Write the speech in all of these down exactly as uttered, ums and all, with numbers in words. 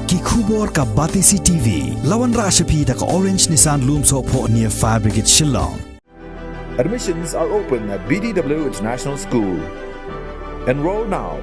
Ki khubor ka Batesi T V. La wanrah sha phi da ka Orange Nissan Lumsohphoh near Fire Brigade Shillong. Admissions are open at B D W International School. Enroll now.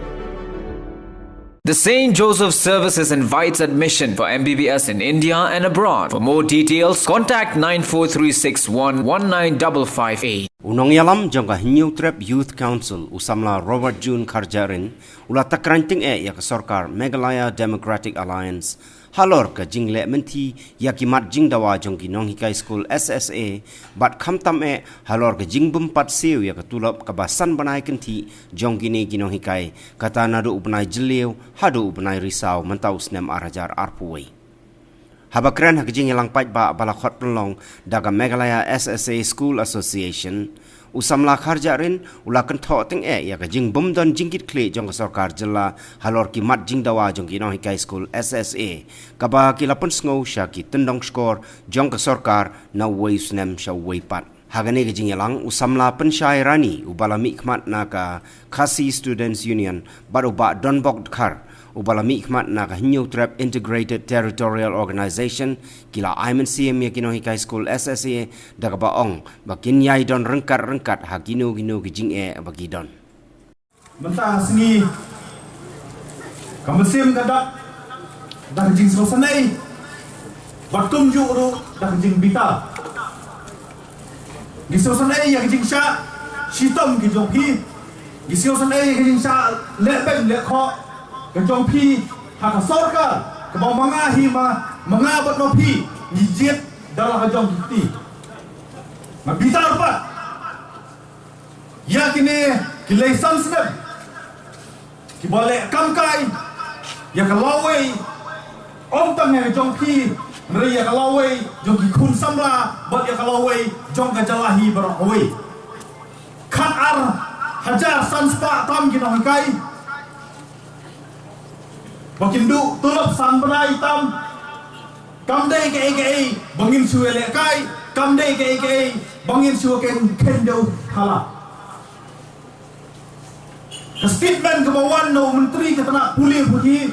The Saint Joseph Services invites admission for M B B S in India and abroad. For more details, contact nine four three six one one nine double five eight. U nongïalam jong ka Hynñiewtrep Youth Council, u samla Robert June Kharjahrin, u la takran tyngeh ïa ka sorkar Meghalaya Democratic Alliance halor ka jingleh mynthi ïa ki mat jingdawa jong ki nonghikai skul S S A, bad khamtam eh halor ka jingbympat siew ïa ka tulop kaba san bnai kynthih jong kine ki nonghikai, kata naduh u bnai Jylliew haduh u bnai Risaw mynta u snem ar hajar arphew wei. Haba kren ha ka jingïalang paidbah ba la khot pynlong da ka Meghalaya S S A School Association, u samla Kharjahrin u la kynthoh tyngeh ïa ka jingbymdon jingkitkhlieh jong ka sorkar jylla halor ki mat jingdawa jong ki nonghikai skul S S A, kaba ki la pynsngew sha ki tyndong shkor jong ka sorkar na uwei u snem sha uwei pat. Ha kane ka jingïalang, u samla Pynshai Rani, uba la mihkhmat na ka Khasi Students Union, bad u Bah Donbok Dkhar, uba la mihkhmat na ka Hynñiewtrep Integrated Territorial Organization, ki la ai mynsiem ïa ki nonghikai skul S S A da kaba ong ba kin ïai don ryngkat ryngkat ha kino kino ki jingeh ba ki don. Mynta ka sngi ka mynsiem ka dap da ka jingsngewsynei, bad kumjuh ruh da ka jingbitar. Ngi sngewsynei ïa ka jingshah shitom ki jong phi. Ngi sngewsynei ïa ka jingshah leh beiñ leh khoh ka jong phi ha ka sorkar kaba ma nga hi ma, ma nga bad ma phi ngi jied da la ka jong ki kti. Nga bitar pat ïa kine ki lei san snem kiba leh kamkai ïa ka lawei, ym tang ïa ka jong phi, hynrei ïa ka lawei jong ki khun samla bad ïa ka lawei jong ka jylla hi baroh kawei. Khatar hajar san spah tam ki nonghikai ba kin duh tulop san bnai tam. Kam dei kaei kaei ba ngin shu lehkai, kam dei kaei kaei ba ngin shu khein khein dewthala. Ka statement kaba wan na u Myntri ka tnat pule puthi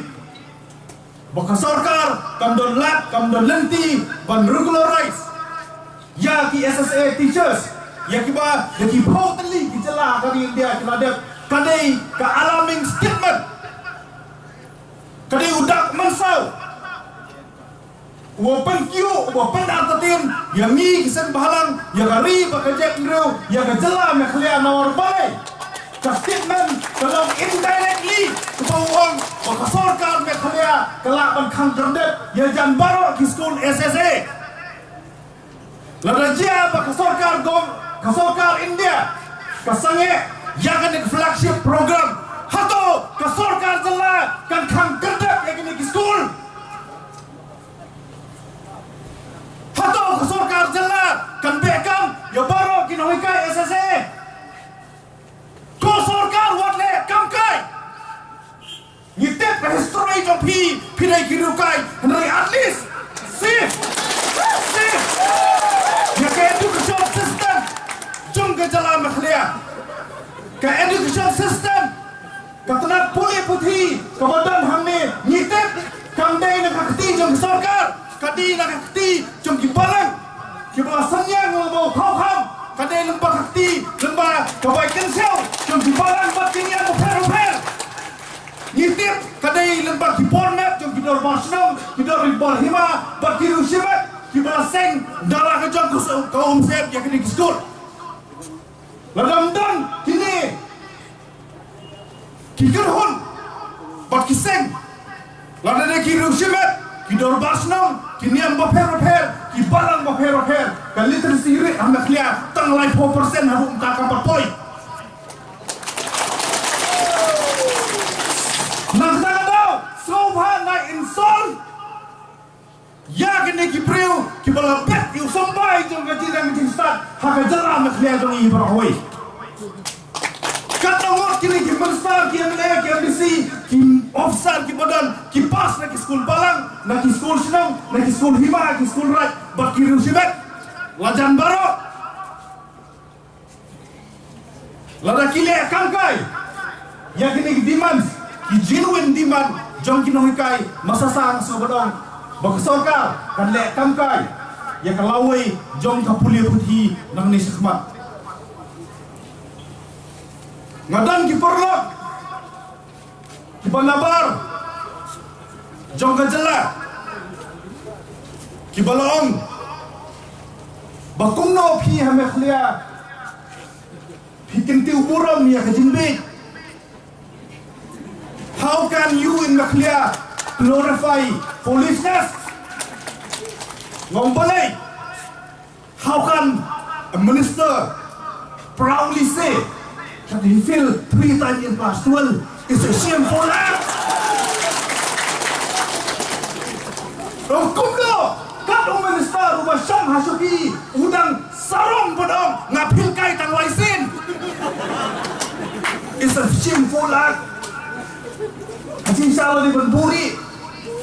ba ka sorkar kam don lad, kam don lynti ban regularize ïa ki S S A teachers, ïa kiba da ki phew tylli ki jylla ha ka ri India ki la dep, ka dei ka alarming statement. Ka dei u dak mynsaw uba pynkiew, uba pynartatien ïa ngi ki seng bhalang, ïa ka ri bad ka jaitbynriew, ïa ka jylla Meghalaya nawar balei. Ka statement ka long indirectly kaba u ong ba ka sorkar Meghalaya ka lah ban khang khyrdep ïa jan baroh ki skul S S A. Lada jia ba ka sorkar gov, ka sorkar India ka sangeh ïa kane ka flagship program, hato ka sorkar jylla kan khang khyrdep ïa kine ki skul? Hato ka sorkar jylla kan beh kam ïa baroh ki nonghikai S S A? Ko sorkar, wat leh kamkai. Ngi tip ka history jong phi, phi dei ki riewkai, hynrei at least shift, shift ïa ka education system jong ka jylla Meghalaya. Ka education system, ka tnat pule puthi kaba don hangne, ngi tip kam dei na ka kti jong ka sorkar, ka dei na ka kti jong ki balang kiba la synñiang lyngba u khawkham. Ka dei lyngba ka kti, lyngba ka bai kynshew jong ki balang bad ki niam bapher bapher. Ngi tip ka dei lyngba ki bor met jong ki dorbar shnong, ki dorbar hima bad ki riewshimet kiba la seng da la ka jong ka s-, ka umsyep ïa kine ki skul. Lada ym don kine ki kyrhun bad ki seng, lada dei ki riewshimet, ki dorbar shnong, ki niam bapher bapher, ki balang bapher bapher, ka literacy rate ha Meghalaya tang laiphew percent haduh mynta kam pat poi. Nangta ka daw sngewbha na insult ïa kine ki briew kiba la bet ïa u symbai jong ka jingdang jingstad ha ka jylla Meghalaya jong ngi baroh kawei. Katno ngut kine ki minister, ki M L A, ki M D C, ki officer kiba don, ki pass na ki skul balang, na ki skul shnong, na ki skul hima, ki skul raid bad ki riewshimet? La jan baroh. Lada ki leh kamkai ïa kine ki demands, ki genuine demand, jong ki nonghikai, mynta sa nga sngewbha ong ba ka sorkar kan leh kam kai ïa ka lawei jong ka pule puthi nangne shakhmat. Nga don ki paralok kiba nabar jong ka jylla kiba la ong ba kumno phi ha Meghalaya phi kyntiew burom ïa ka jingbieit. How can you in Meghalaya glorify foolishness? Ngong balei? How can a minister proudly say that he failed three times in class twelve? It's a shameful act. Ong kumno kat u minister uba shong ha shuki u dang sarong ban ong nga pynhikai tang lai sien. It's a shameful act. Ka jingshah la dei ban buhrieh.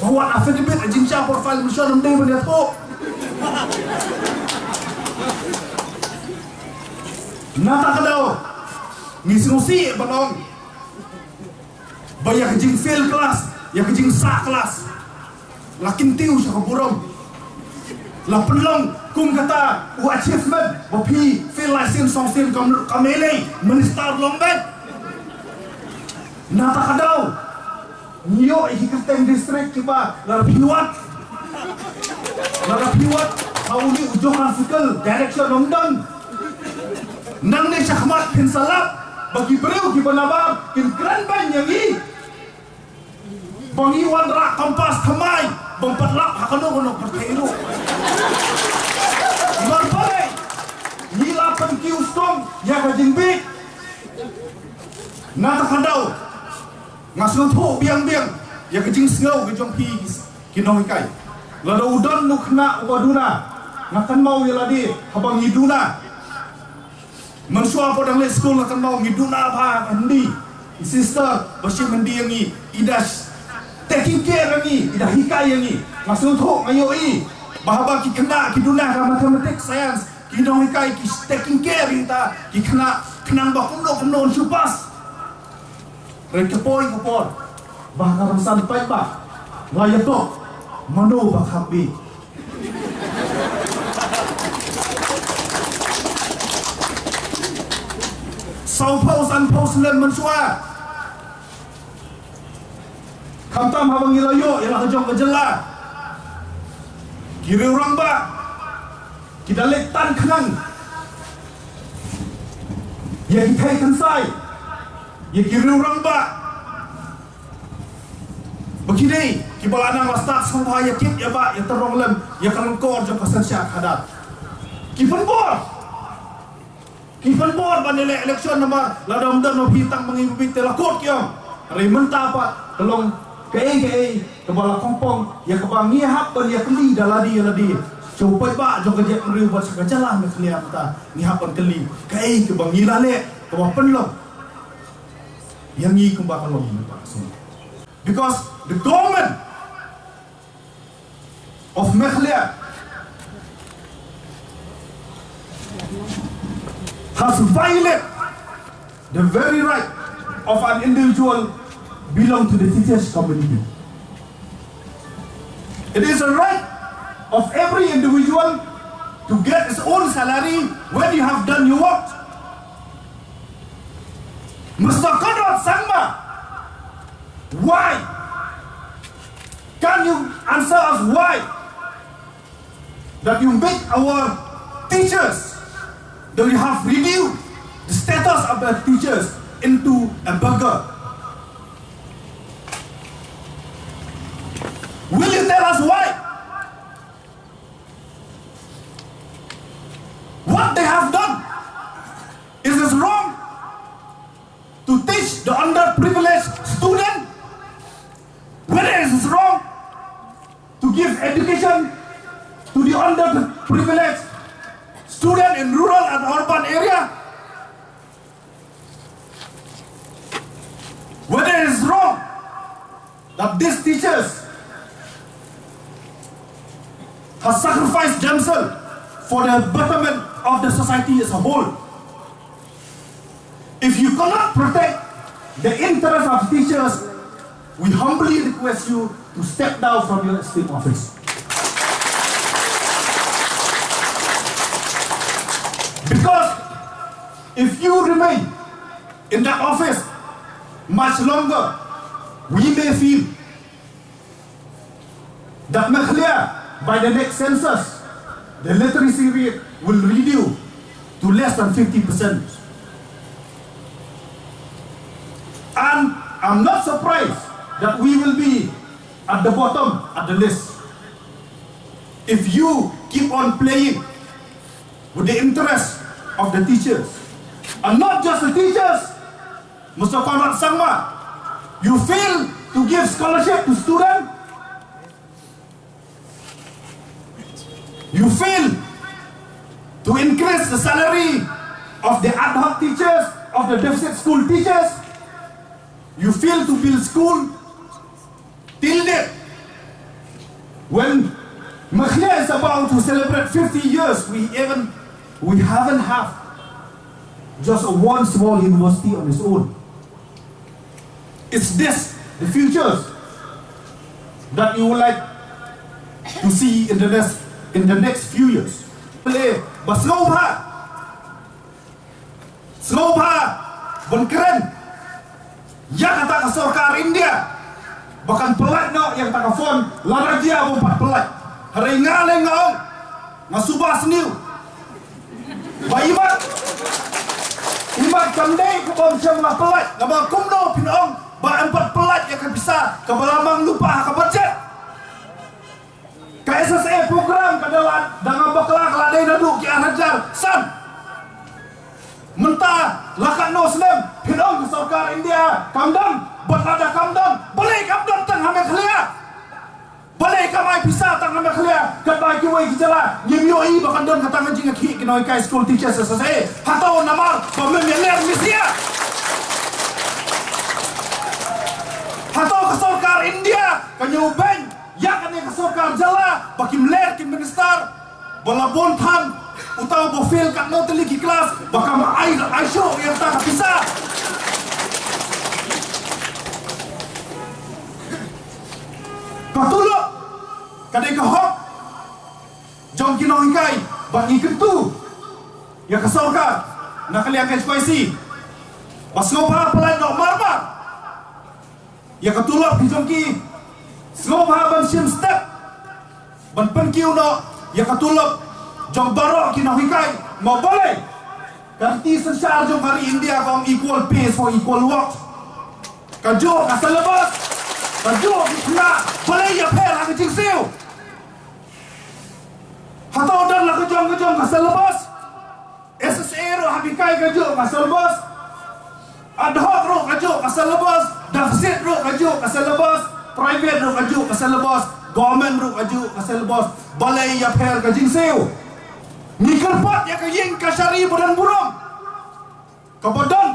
Ba wat affidavit, ka jingshah profile mission ym dei ban ïathuh. Nangta ka daw ngi sngewsih ban ong ba ïa ka jingfail class, ïa ka jingsah class la kyntiew sha ka burom. La pynlong kum kata u achievement ba phi fail lai sien song sien kam, kam lei minister long bad. Nangta ka daw ngi ïoh ïa ki kyrteng district kiba lada phi wad, lada phi wad ha uni u jong article direction ym don. Nangne shakhmat phin sa lap ba ki briew kiba nabar kin kren beiñ ïa ngi. Ba ngi wanrah compass thymmai ban pat lap ha kano kano pyrthei ruh. Namar balei? Ngi la pynkiew stom ïa ka jingbieit. Nangta ka daw nga sngewthuh biang biang ïa ka jingsngew ka jong phi ki nonghikai. Lada u don u khynnah uba duna, nga kynmaw ïa lade haba ngi duna. Mynshuwa pat dang leit skul nga kynmaw ngi duna bha Hindi. I sister ba shim Hindi ïa ngi, i da taking care ïa ngi, i da hikai ïa ngi. Nga sngewthuh, nga ïohi ba haba ki khynnah ki duna ha mathematics, science, ki nonghikai ki taking care ïa kita ki khynnah khnang ba kumno kumno yn shu pass. Hynrei ka poi ka por ba ha ka rynsan paidbah la ïathuh mano ba kham bieit. Sawphew sanphew snem mynshuwa, khamtam haba ngi la ïoh ïa la ka jong ka jylla, ki riew rangbah ki da leit tan khnang ïa ki thei kynsai, ïa ki riew rangbah ba ki dei kiba la nang la stad sngewbha ïa kit ïa bah ïa tyrong lem ïa ka lyngkor jong ka synshar khadar. Ki pynbor, ki pynbor ban ïaleh election namar lada ym don ma phi tang ma ngi ba bieit te la kut ki ong. Hynrei mynta pat ka long kaei kaei kaba la kongpong ïa kaba ngi hap ban ïa kylli da lade ïa lade. Sha u paidbah jong ka jaitbynriew bad sha ka jylla Meghalaya mynta ngi hap ban kylli kaei kaba ngi la leh kaba pynlong ïa ngi kumba ka long mynta ka sngi. Because the government of Meghalaya has violated the very right of an individual belong to the teachers community. It is a right of every individual to get his own salary when you have done your work. Mister Conrad Sangma, why? Can you answer us why that you make our teachers, that you have reduced the status of the teachers into a beggar? Will you tell us why? What they have done? Is it wrong to teach the underprivileged student? Whether it is wrong to give education to the underprivileged student in rural and urban area? Whether it is wrong that these teachers have sacrificed themselves for the betterment of the society as a whole? If you cannot protect the interests of teachers, We humbly request you to step down from your esteemed office. Because if you remain in that office much longer, we may feel that Meghalaya, by the next census, the literacy rate will reduce to less than fifty percent. And I'm not surprised that we will be at the bottom of the list if you keep on playing with the interest of the teachers. And not just the teachers, Mister Conrad Sangma, you fail to give scholarship to students. You fail to increase the salary of the ad hoc teachers, of the deficit school teachers. You fail to build school till date. When Meghalaya is about to celebrate fifty years, we even we haven't have just one small university on its own. Is this the futures that you would like to see in the next in the next few years? Pele ba sngewbha, sngewbha ban kren ïa kata ka sorkar India ba kan pynlait noh ïa kata ka fund, lada jia ba pat pynlait. Hynrei nga leh nga ong, nga suba sniew ba i mat, i mat kam dei ka bym shym la pynlait. Namar kumno phin ong ba em pat pynlait ïa ka pisa kaba la mang lypa ha ka budget? Ka S S A program ka da la, da nga bakla ka la dei naduh ki ar hajar san. Mynta la katno snem phin ong ka sorkar India kam don? Bad lada kam don, balei kam don tang ha Meghalaya? Balei kam ai pisa tang ha Meghalaya? Katba kiwei ki jylla ngim ïohi ba kan don ka tang ka jingïakhih ki nonghikai school teachers, S S A. Hato namar ba mem ïa ler misia? Hato ka sorkar India ka ñiew beiñ ïa kane ka sorkar jylla ba kim ler ki minister ba la bun than uta uba fail katno tylli ki klas ba kam ai, ai shuh ïa kata ka pisa? Ka tulop ka dei ka hok jong ki nonghikai ba ngi kyntu ïa ka sorkar na ka liang H Y C ba sngewbha pynlait noh mar mar ïa ka tulop ki jong ki. Sngewbha ban shim step ban pynkiew noh ïa ka tulop jong baroh ki nonghikai. Mo balei? Ka riti synshar jong ka ri India ka ong equal pay for equal work. Kajuh ka syllabus, kajuh ki khynnah, balei ïapher ha ka jingsiew? Hato don la ka jong ka jong ka syllabus? S S A ruh hap hikai kajuh ka syllabus. Ad hoc ruh kajuh ka syllabus. Deficit ruh kajuh ka syllabus. Private ruh kajuh ka syllabus. Government ruh kajuh ka syllabus. Balei ïapher ka jingsiew? Ngi kyrpad ïa ka ïing kashari ba don burom, kaba don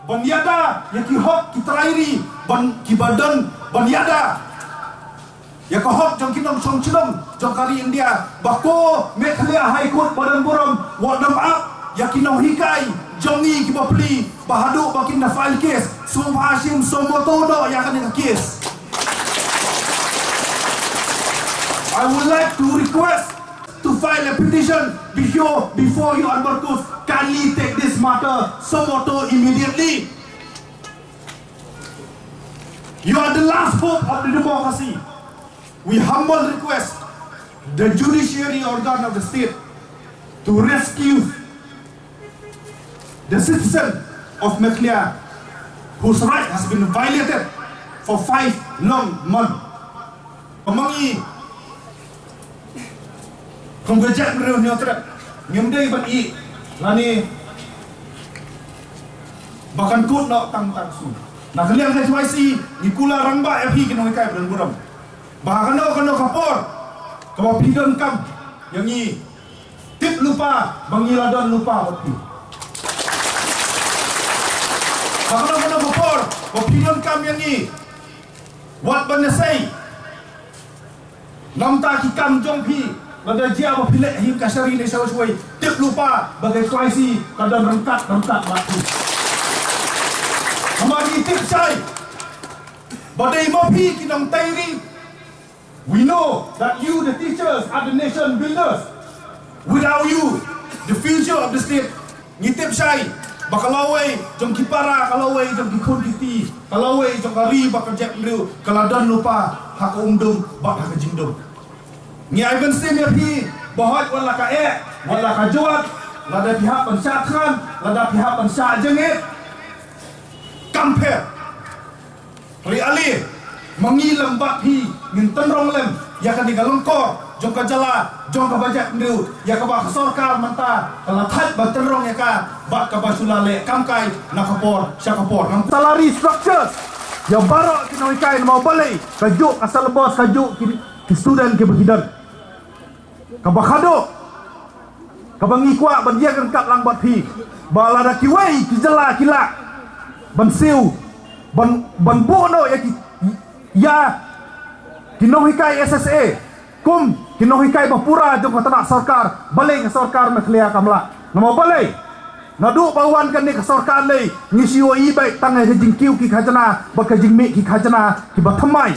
ban ïada ïa ki hok ki trai ri, ban, kiba don ban ïada ïa ka hok jong ki nongshong shnong jong ka ri India. Ba ko Meghalaya High Court ba don burom wat nym ap ïa ki nonghikai jong ngi kiba plie ba haduh ba kin da file case. Sngewbha shim suo motu noh ïa kane ka case. I would like to request to file a petition before, before you, Anbar Kus, kindly take this matter suo motu immediately. You are the last hope of the democracy. We humble request the judiciary organ of the state to rescue the citizen of Meghalaya whose right has been violated for five long months. Among Kum ka jaitbynriew hynñiewtrep ngim dei ban ïeh lane ba kan kut noh tang tang shu. Na ka liang H Y C ngi kular rangbah ïa phi ki nonghikai ba don burom ba ha kano kano ka por kaba phi donkam ïa ngi, tip lypa ba ngi la don lypa bad phi. Ha kano kano ka por ba phi donkam ïa ngi, wat ban ïasei namar ki kam jong phi, lada jia ba phi leh ha ïing kashari ne shaw shawei, tip lypa ba ka H Y C ka don ryngkat ryngkat bad phi. Namar ngi tip shai Ba dei ma phi ki nongtei ri. We know that you, the teachers, are the nation builders. Without you, the future of the state, ngi tip shai ba ka lawei jong ki para, ka lawei jong ki khun ki kti, ka lawei jong ka ri bad ka jaitbynriew ka la don lypa ha ka umdum bad ha ka jingdum. Ngi ai mynsiem ïa phi ba hooid, wat la ka eh, wat la ka jwat, lada phi hap ban shah thngan, lada phi hap ban shah jingit, kam pher. Ri ale, ma ngi lem bad phi ngin tynrong lem ïa kane ka lyngkor jong ka jylla, jong ka ba jaitbynriew, ïa kaba ka sorkar mynta ka la thait ban tynrong ïa ka bad kaba shu la leh kam kai na ka por sha ka por. Ngam salary structures ïa baroh ki nonghikai, namar balei? Kajuh ka syllabus, kajuh ki, ki student kiba ki don. Kaba khadduh kaba ngi kwah ban ïa ryngkat lang bad phi, ba lada kiwei ki jylla ki lah ban siew, ban, ban buh noh ïa ki, ïa ki nonghikai S S A kum ki nonghikai ba pura jong ka tnat sorkar, balei ka sorkar Meghalaya kam lah? Namar balei? Naduh ba wan kane ka sorkar lei, ngi shu ïohi beit tang ïa ka jingkiew ki khajna bad ka jingmih ki khajna kiba thymmai.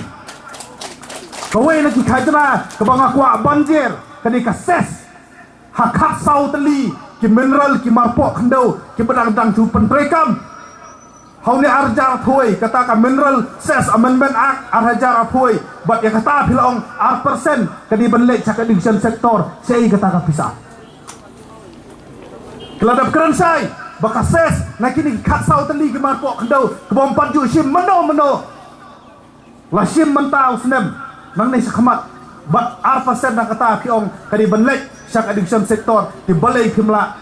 Kawei na ki khajna kaba nga kwah ban jer, kane ka cess. Ha khatsaw tylli ki mineral ki marpoh khyndew kiba dang, dang shu pyntreikam ha une u ar hajar arphew, kata ka Mineral Cess Amendment Act ar hajar arphew, bad ïa kata phi la ong ar percent ka dei ban leit sha ka education sector. Shaei kata ka pisa? Ki la dep kren shai ba ka cess na kine ki khatsaw tylli ki marpoh khyndew kaba ym pat ju shim mynno mynno, la shim mynta u snem, nangne shakhmat, bad ar percent na kata phi ong ka dei ban leit sha ka education sector. Te balei phim lah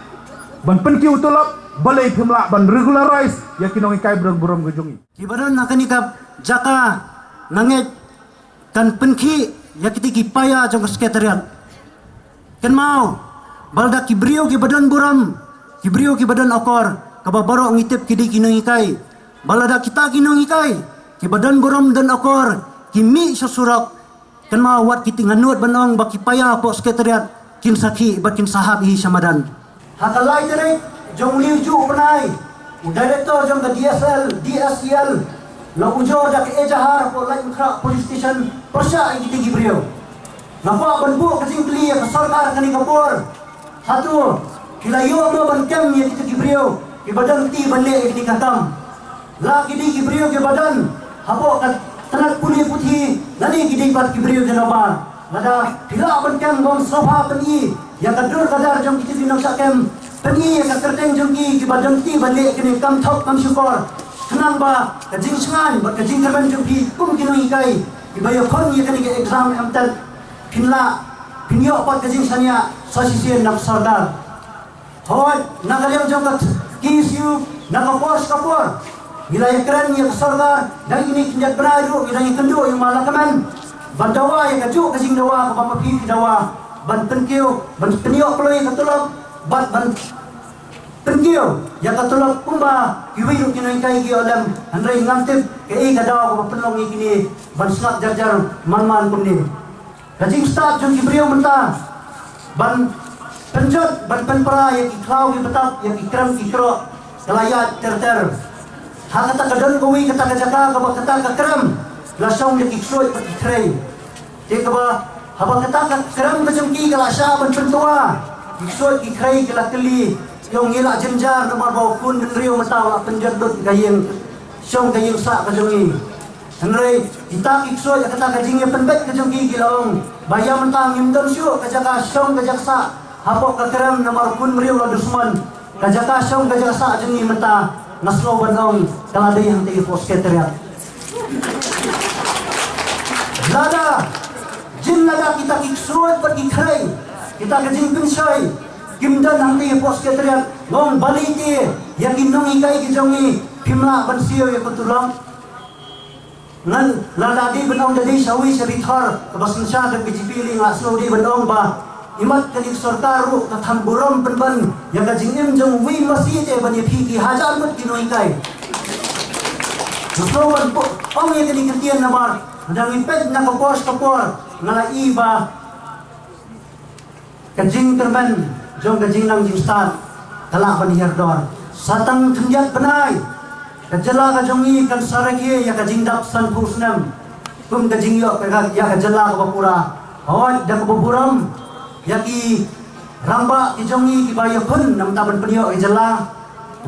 ban pynkiew tulop, balei phim lah ban regularize ïa ki nonghikai ba don burom ka jong ngi? Kiba don ha kane ka jaka nga ngeit kan pynkhih ïa kiti ki paia jong ka Secretariat. Kynmaw, ba lada ki briew kiba don burom, ki briew kiba don akor, kaba baroh ngi tip ki dei ki nonghikai. Ba lada kita ki nonghikai kiba don burom, don akor, ki mih sha surok, kynmaw, wat kiti, nga nud ban ong ba ki paia hapoh Secretariat kin sakhi bad kin sahap hi sha madan. Ha ka lai tarik jong une u juh bnai, u director jong ka D S L, D S E L, la ujor da ka ejahar hapoh Laitumkhrah Police Station pyrshah ïa kiti ki briew. Nga kwah ban buh ka jingkylli ïa ka sorkar kane ka por. Hato ki la ïoh mo ban kem ïa kiti ki briew kiba don kti ban leh ïa kine ki kam? La ki dei ki briew kiba don hapoh ka tnat pule puthi, lane ki dei pat ki briew kiba nabar? Lada phi lah ban kem, bym sngewbha pyni ïa ka dur ka dar jong kito ki nongshah kem, pyni ïa ka kyrteng jong ki kiba don kti ban leh kine ki kam thok kam shukor, khnang ba ka jingshngaiñ bad ka jingkyrmen jong phi kum ki nonghikai kiba ïakhun ïa kane ka exam M TET, phin lah phin ïoh pat ka jingshaniah sa shisien na ka sorkar. Hooid, na ka liang jong ka K S U, na ka por sha ka por ngi la ïakren ïa ka sorkar, da kine ki khyndiat bnai ruh ngi dang ïakynduh ïa u ma Lahkmen ban dawa ïa kajuh ka jingdawa kaba ma phi phi dawa, ban pynkiew, ban pynïoh kloi ïa ka tulop, bad ban pynkiew ïa ka tulop kumba kiwei ruh ki nonghikai ki ïoh lem. Hynrei ngam tip kaei ka daw kaba pynlong ïa kine ban sngap jar jar man man kumne. Ka jingstad jong ki briew mynta ban pynjot, ban pynpra ïa ki khlaw ki btap, ïa ki krem ki kroh, ka la ïaid ter ter. Ha kata ka don kawei kata ka jaka kaba kata ka krem la shong ïa ki ksuid bad ki khrei. Te kaba haba kata ka krem ka jong ki ka la shah ban pyntwa, ki ksuid ki khrei ki la kylli, ïa ngi la jynjar namar ba u khun bynriew mynta u la pynjot lut ka ïing, shong ka ïing sah ka jong ngi. Hynrei kita ki ksuid ha kata ka jingïapynbeit ka jong ki ki la ong ba ïa mynta ngim don shuh ka jaka shong ka jaka sah hapoh ka krem namar u khun briew u la dusmon. Ka jaka shong ka jaka sah jong ngi mynta nga sngew ban ong ka la dei hangtei hapoh Secretariat. Lada jin lada kita ki ksuid bad ki khrei, kita ka jingpynshoi kim don hangtei hapoh Secretariat, nga ong balei te ïa ki nonghikai ki jong ngi phim lah ban siew ïa ka tulop? Ngan, lada dei ban ong da dei sha wei sha ri thor kaba synshar da B J P lei, nga sngew dei ban ong ba imat kane ka sorkar ruh ka kham burom pynban ïa ka jingim jong uwei masi te ban ïa phi ki hajar ngut ki nonghikai. Nga sngew ban ong ïa kane ka ktien namar da ngi peit na ka por sha ka por nga la i ba ka jingkyrmen jong ka jingnang jingstad ka lah ban hiar dor. Sa tang khyndiat bnai Ka jylla ka jong ngi kan sa rakhe ïa ka jingdap sanphew snem kum ka jingïoh ka, ïa ka jylla kaba pura. Hooid, da kaba burom ïa ki rangbah ki jong ngi kiba ïakhun namar ban pynïoh ïa ka jylla.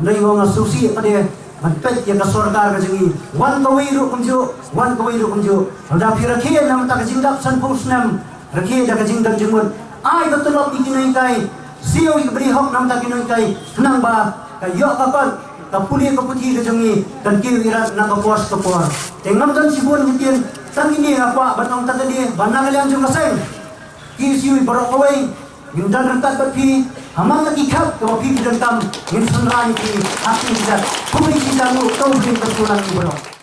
Hynrei nga sngewsih pat de ban peit ïa ka sorkar ka jong ngi, wan kawei ruh kumjuh, wan kawei ruh kumjuh. Lada phi rakhe namar ka jingdap sanphew snem, rakhe da ka jingdon jingmut, ai ka tulop ïa ki nonghikai, siew ïa ka bri hok namar ki nonghikai, khnang ba ka ïoh ka kot, ka pule ka puthi ka jong ngi kan kiew ïarap na ka por sha ka por. Te ngam don shibun ki ktien, tang kine nga kwah ban ong tang kane ba na ka liang jong ka seng, ki siew baroh kawei, ngin don ryngkat bad phi, ha man la ki khap kaba phi phi donkam, ngin synran ïa phi ha ki jait, khublei shibun, to phi ka sunan baroh.